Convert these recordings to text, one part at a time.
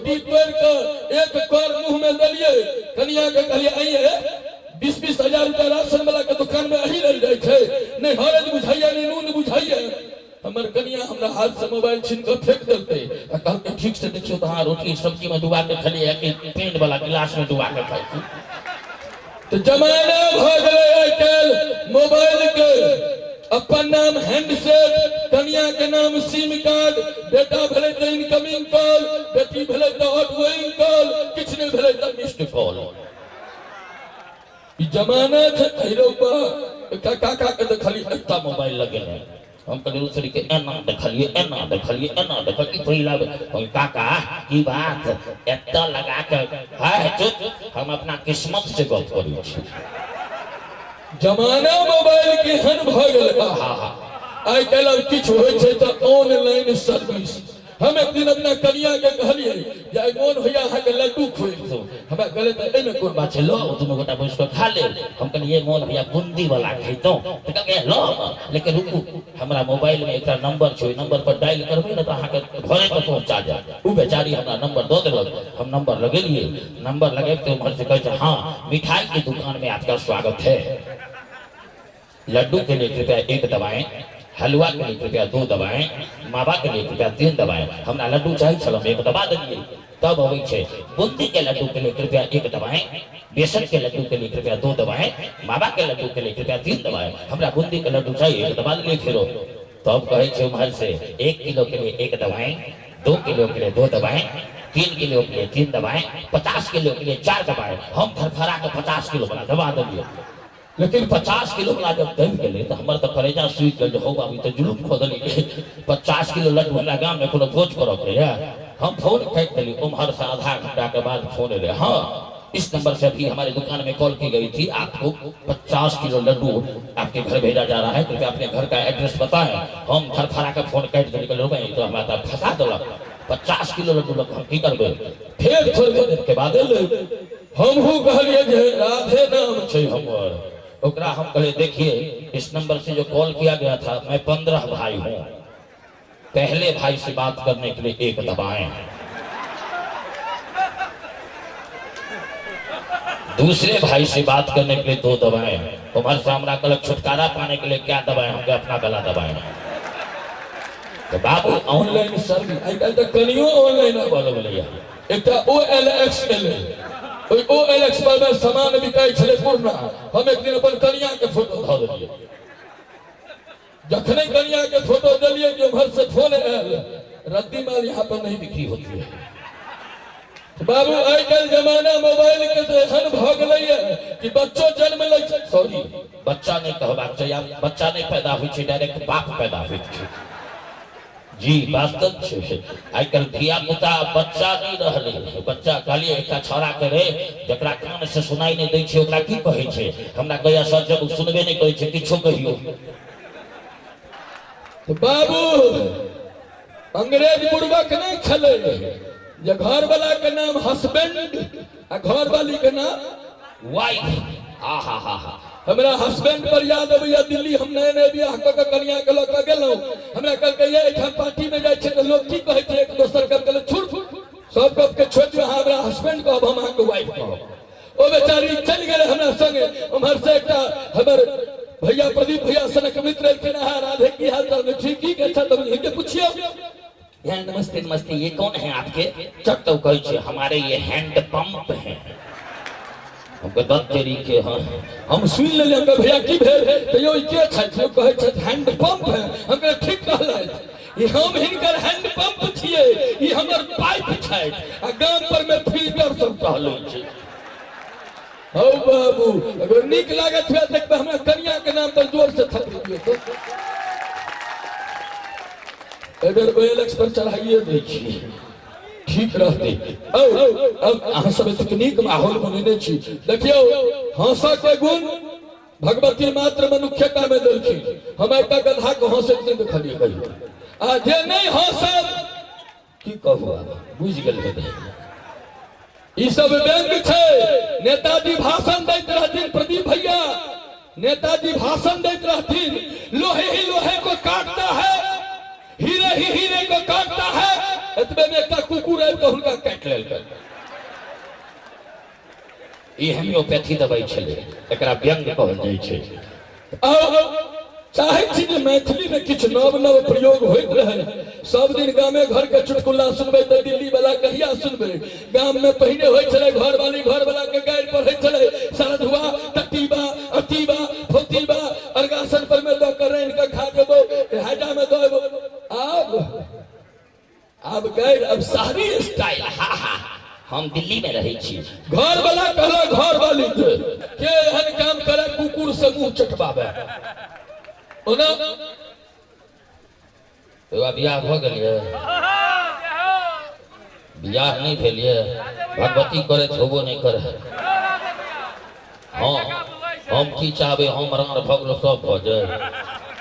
रोटी तोड़ि कऽ एक कर मुँह में देलियै। कनिया के कहलियै, आइये 20-20 हजार रुपया राशन वाला के दुकान में अही लेल जाइ छै, नहि हरद बुझाइया, नहि नून बुझाइया। हमर कनिया हमरा हाथ से मोबाइल छीन कऽ फेंक देलकै आ कहलकै, ठीक से देखियौ तऽ अहाँ रोटी सब्जी में डुबा के खेलियै कि पेन वाला गिलास में डुबा के खाइ छी? तऽ जमाना भऽ गेलै आइ काल्हि मोबाइल के। अपन नाम हैंडसेट, कनिया के नाम सिम कार्ड। बेटा भेलै तऽ इनकमिंग कॉल, बेटी भेलै तऽ आउटगोइंग कॉल, किछु नहि भेलै तऽ मिस्ड कॉल। ई जमाना छै। अहिरो बा, एकटा काका के देखलियै एकटा मोबाइल लगेने। हम कहलियै उसरी के, एना देखलियै, एना देखलियै, एना देखलियै, पहिला बेर। हम, काका की बात, एतऽ लगा के? हाय चुप, हम अपना किस्मत से गप करै छी। जमाना मोबाइल केहन भऽ गेलै। हा हा, आइ काल्हि आब किछु होइ छै तऽ ऑनलाइन सर्विस। हम एक दिन अपना कनिया के कहलियै जे आइ मोन होइया अहाँके लड्डू खुएलहुँ। हमरा कहले, तऽ एहिमे कोन बात छै, लो दुनू गोटा बैस कऽ खा लेब। हम कहलियै, मोन होइया बूंदी वाला खैतहुँ। तऽ कहलकै, लो, लेकिन रुकू, हमरा मोबाइल में एकटा नंबर छै, ओहि नंबर पर डायल करबै ने तऽ अहाँके घरे पर पहुँचा जायत। ओ बेचारी हमरा नंबर दऽ देलक। हम नंबर लगेलियै। नंबर लगेब तऽ उम्हर से कहै छै, हाँ, मिठाई की दुकान में आपका स्वागत है, लड्डू के लिए कृपया एक दबाएं, हलवा के लिए कृपया दो दबाएं, मावा के लिए कृपया तीन दबाएं। हमरा लड्डू चाही छल, हम एक दबा देलियै। तब अबै छै, बूंदी के लड्डू के लिए कृपया एक दबाएं, बेसन के लड्डू के लिए कृपया दो दबाएं, मावा के लड्डू के लिए कृपया तीन दबाएं। हमरा बूंदी के लड्डू चाहिए, एक दबा देलियै। फेरो तब कहै छै उम्हर से, 1 किलो के लिए एक दबाएं, 2 किलो के लिए दो दबाएं, 3 किलो के लिए तीन दबाएं, 50 किलो के लिए चार दबाएं। हम धरफड़ा के 50 किलो वाला दबा देलियै। लेकिन 50 किलो वाला जब दबि गेलै तऽ हमर तऽ कलेजा सूखि गेल जे हौ बाबू, ई तऽ जुलुम कऽ देलियै। 50 किलो लड्डू, हमरा गाममे कोनो भोज करऽ के यऽ। हम फोन काटि देलियै। उम्हर से आधा घंटा के बाद फोन एलै, हाँ, इस नंबर से अभी हमारे दुकान में कॉल की गई थी, आपको 50 किलो लड्डू आपके घर भेजा जा रहा है, कृपया अपने घर का एड्रेस बताएं। हम थरथरा के फोन काटि देलियै। कहलियै, भाई, तो हमरा तऽ फंसा देलक। 50 किलो लड्डू लऽ कऽ हम की करबै? फेर थोड़े देर के बाद एलै। हमहूँ कहलियै जे राधे नाम छै हमर। ओकरा हम कहलियै, देखिए, इस नंबर से जो कॉल किया गया था, मैं 15 भाई हूँ, पहले भाई से बात करने के लिए एक दबाएं, दूसरे भाई से बात करने के लिए दो दबाएं। उम्हर से हमरा कहलक, छुटकारा पाने के लिए क्या दबाएं? हम अपना गला दबाएं। तो बाबू, ऑनलाइन सर्विस, आइ काल्हि तऽ कनियो ऑनलाइन आबऽ लगलैया। एकटा ओ एल एक्स एलै, ओहि ओ एल एक्स पर मे सामान बिकाइ छलै पुरना। हम एक दिन अपन कनिया के फोटो धऽ देलियै। जखने कनिया के फोटो देलियै कि उम्हर से फोन आयल, रद्दी माल यहाँ पर नहीं बिक्री होती है। बाबू, आइ काल्हि जमाना मोबाइल के तऽ एहन भऽ गेलैया कि बच्चो जन्म लै छै, सॉरी, बच्चा नहि कहबाक चाही। आब बच्चा नहि पैदा होइ छै, डायरेक्ट बाप पैदा होइत छै जी। वास्तव छै, आइ काल्हि धिया पुता बच्चा नहि रहलै। बच्चा कहलियै एकटा छौड़ा के, रे, जकरा कान से सुनाई नहि दै छै ओकरा की कहै छै? हमरा कहैया, सर, जब सुनबे नहि करै छै, किछो कहियौ। तऽ बाबू, अंग्रेज बुड़बक नहि छलै जे घरवाला के नाम हस्बैंड आ घरवाली के नाम वाइफ। आ हा हा हा। हमरा हस्बैंड पर याद अबैया, दिल्ली हम नए नए बियाह कऽ के कनिया के लऽ कऽ गेलहुँ। हमरा कहलकै, ये एहिठाम पार्टी में जाइ छै तऽ लोक की कहै छै एक दोसर के? हम कहलियै, छोड़, सब गप के छोड़ि दियौ, अहाँ हमरा हस्बैंड कहब, हम अहाँके वाइफ कहब। ओ बेचारी चलि गेलै हमरा संगे। उम्हर से एकटा हमर भैया प्रदीप भैया सनक मित्र एलखिन, अहाँ राधे, की हाल चाल? ठीक की? अच्छा, तब हिनके पुछियौ। यहाँ नमस्ते नमस्ते, ये कौन है आपके? चट तो कहै छै, हमारे ये हैंड पंप है। हमको दत्त तेरी के। हाँ। हम सुनि लेलियै। हम कहलियै, भैया, की भेल? तऽ यौ, ई के छथि? यौ, कहै छथि हैंड पंप है। हम कहलियै, ठीक कहलथि, ई हम हिनकर हैंड पंप छियै, ई हमर पाइप छथि आ गाम पर में फिल्टर सब टहलै छै। हौ बाबू, अगर नीक लागत हुए तऽ हमरा कनिया के नाम पर जोर से थपड़ी दियौ। तो एहि बेर ओएलएक्स पर चढ़ाइए दै छी, ठीक रहतै। औ अब अहाँ सब एतेक नीक माहौल बनेने छी। देखियौ, हंसऽ के गुण भगवती मात्र मनुष्यता में देलखिन। हम एकटा गधा के हंसैत नहि देखलियै कहियो। आ जे नहि हंसत, की कहू, आब बुझि गेल हेबै। ई सब व्यंग छै। नेताजी भाषण दैत रहथिन, प्रदीप भैया, नेताजी भाषण दैत रहथिन, लोहे ही लोहे को काटता है, हीरे ही हीरे को काटता है। एतबे में एकटा कुकुर आबि कऽ हुनका काटि लेलकै। ई होम्योपैथी दवाई छलै, एकरा व्यंग कहल जाइ छै। आउ चाहै छी जे मैथिली में किछु नव नव प्रयोग होइत रहै। सब दिन गामे घर के चुटकुला सुनबै तऽ दिल्ली वाला कहिया सुनबै? गाम में पहिने होइ छलै घरवाली घरवाला के गारि पढ़ै छलै, सरधुआ टटीबा अतीबा फोतीबा अर्गासन पर में दऽ के रान्हि के खा जेबो, हैजा में दऽ एबो। आब आब गैर अब शहरी स्टाइल। हा हा, हम दिल्ली में रहै छी। घर वाला कहला घर वाली के के एहन काम करे कुकुर से मुंह चटबावे। ओना एगो बियाह भऽ गेल ये? बियाह नहि भेल ये, भगवती करे होबो नहि करे। हँ, हम की चाहबै, हम राण भऽ गेलो सब भऽ जाए,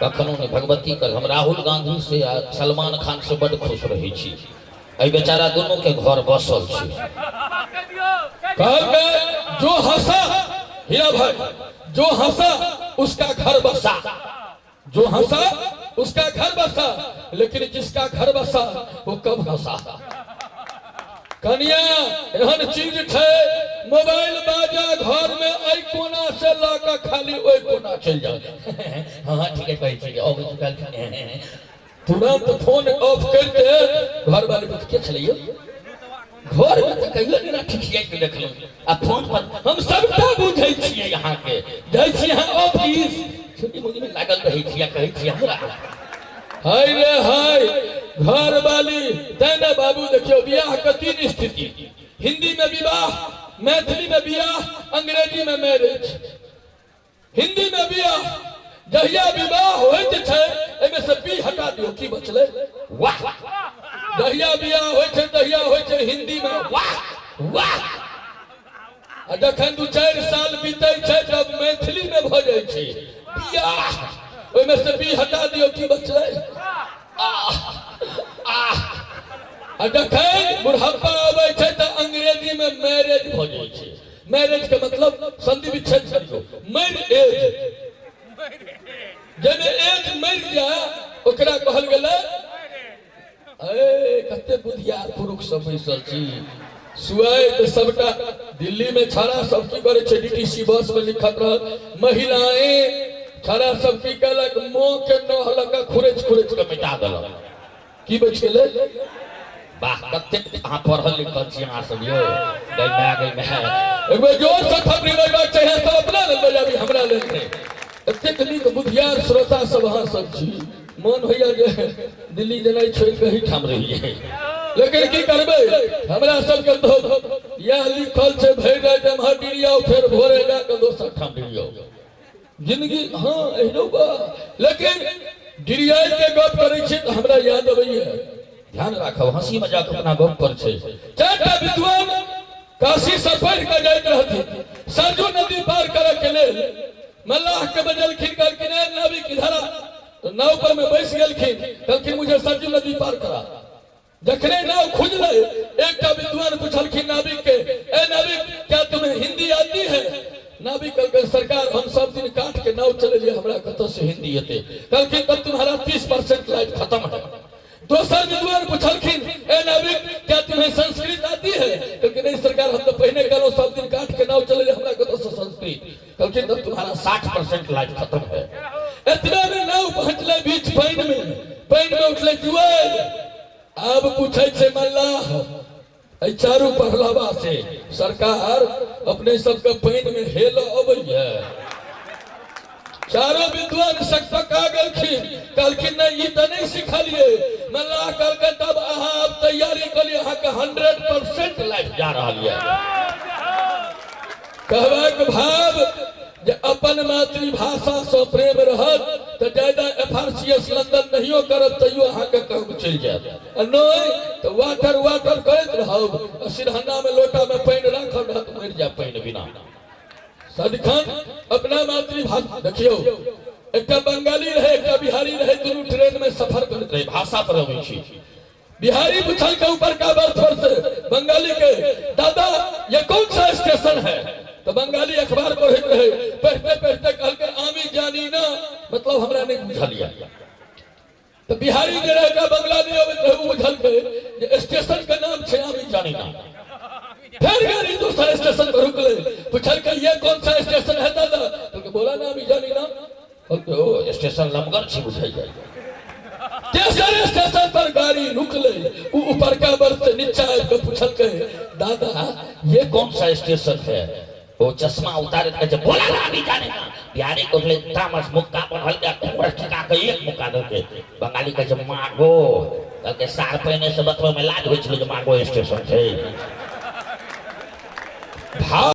कखनो नहि भगवती कर। हम राहुल गांधी से आ सलमान खान से बड्ड खुश रहै छी। एहि बेचारा दुनू के घर बसल छै। कहलकै जो हंसा हीरा भाई, जो हंसा उसका घर बसा, जो हंसा उसका घर बसा, लेकिन जिसका घर बसा वो कब हंसा। कनिया एहन चीज छै, मोबाइल बाजा घर में एहि कोना से लऽ कऽ खाली ओहि कोना चलि जाओ। हाँ ठीके कहै छी, अबै छी काल्हि। तुरंत फोन ऑफ करिते घर वाली के छलै यौ? घर में तऽ कहियो नहि ठिठियाइ के देखलहुँ, आ फोन पर हम सबटा बुझै छियै। अहाँके जाइ छी अहाँ ऑफिस छोटी मोटी में लागल रहै छी आ कहै छी हमरा। हाय रे हाय घर वाली। तैं ने बाबू देखियौ, बियाह के तीन स्थिति, हिंदी में विवाह, मैथिली में बियाह, अंग्रेजी में मैरिज। हिंदी में बियाह, जहिया विवाह होइत छै एहिमे से बी हटा दियौ, की बचलै? वाह। जहिया बियाह होइ छै तहिया होइ छै हिंदी में वाह वाह। आ जखन 2-4 साल बीतै छै तब मैथिली में भऽ जाइ छै बियाह, ओहिमे से बी हटा दियौ, की बचलै? आह आह। आ जखन बुढ़ापा अबै छै तऽ अंग्रेजी में मैरिज भऽ जाइ छै। मैरिज के मतलब संधि विच्छेद करियौ, मरि एज, जाहिमे एज मरि जाय ओकरा कहल गेलै। ए कते बुधियार पुरुष सब बैसल छी। सुआइ तऽ सबटा दिल्ली में छाड़ा सब की करै छै, डीटीसी बस में लिखत रहत महिलाएं, छाड़ा सब की केलक, मुँह के नह लऽ कऽ खुरैच खुरैच कऽ मिटा देलक, की बचि गेलै? वाह, कतेक अहाँ पढ़ल लिखल छी अहाँ सब यौ। गई माय, गई माय। एक बेर जोर से थपड़ी बजबाक चाही। सब अपना लेल बजाबी, हमरा लेल नहि। एतेक नीक बुधियार श्रोता सब अहाँ सब छी, मन होइया जे दिल्ली जेनाइ छोड़ि कऽ एहिठाम रहियै, लेकिन की करबै, हमरा सबके तो इएह लिखल छै, भरि राति एम्हर डिरियाउ, फेर भोरे जा कऽ दोसर ठाम डिरियाउ जिंदगी। हाँ एहनो बा, लेकिन डिरियाइ के गप करै छी तऽ हमरा याद अबैया, ध्यान राखब, हंसी मजाक अपना गप पर छै। चारिटा विद्वान काशी से पढ़ि कऽ जाइत रहथिन। सरजू नदी पार करऽ के लेल मल्लाह के बजलखिन, कहलखिन ए नाविक इधर आ। तऽ नाव पर में बैस गेलखिन, कहलखिन मुझे सरजू नदी पार करा। जखने नाव खुजलै, एकटा विद्वान पुछलखिन नाविक के, ए नाविक क्या तुम्हें हिंदी आती है? नाविक कहलकै सरकार हम सब दिन काट के नाव चलेलियै, हमरा कतऽ से हिंदी एतै? कहलखिन तब तुम्हारा 30% लाइफ खत्म है। दोसर विद्वान पुछलखिन, ए नाविक क्या तुम्हें संस्कृत आती है? कहलखिन नहीं सरकार, हम तो पहिने कहलहुँ सब दिन काट के नाव चलेलियै, हमरा कतऽ से संस्कृत? कहलखिन तब तुम्हारा 60% लाइफ खत्म है। एतबे में नाव पहुंचले बीच पानि में, पानि में उठले जुआर। आब पूछै छै मल्लाह एहि चारू पहलवा से, सरकार अपने सबके पानि में हेल अबैया? चारो विद्वान सकपका गेलखिन, कहलखिन नहीं ई तऽ नहीं सिखलियै। मल्लाह कहलकै तब अहाँ आब तैयारी कलियै, अहाँके 100% लाइफ जा रहल यऽ। कहबाक भाव जे अपन मातृभाषा से प्रेम रहत तऽ ज्यादा एफआरसीएस लंदन नहियो करब तैयो अहाँके काम चलि जायत, आ नहि तऽ वाटर वाटर करैत रहब आ सिरहना में लोटा में पानि राखल रहत, मरि जायब पानि बिना। सदिखन अपना मातृभाषा। देखियौ, एकटा बंगाली रहे, एकटा बिहारी रहे, दुनू ट्रेन में सफर करैत रहे। भाषा पर अबै छी। बिहारी पूछल के ऊपर का बर्थ पर से बंगाली के, दादा ये कौन सा स्टेशन है? तो बंगाली अखबार पढ़ते रहे, पढ़ते पढ़ते कहलकै आमी जानी ना, मतलब हमरा नहीं बुझल। तो बिहारी जे रहे का बंगला नहीं अबैत रहे, उ बुझलकै जे स्टेशन के नाम छै आमी जानी ना। फिर गाड़ी दोसर स्टेशन पर रुकले, पूछलकै ये कौन सा स्टेशन है दादा? तो बोला ना आमी जानी ना। कहलकै ओ स्टेशन लमगर छी बुझै जाइ। तेसर स्टेशन पर गाड़ी रुकले, उ ऊपरका बर्थ से नीचा आबि के पूछलकै दादा ये कौन सा स्टेशन है? वो चश्मा उतारे कहै छै बोला ना अभी जाने ना। बिहारी को उठले तामस मुक्का बनल के खूब ठिका के एक मुक्का देलकै। बंगाली कहै छै मागो, कहलकै सार पहिने से बतबै में लाज होइ छलै जे मागो स्टेशन छै। भाव।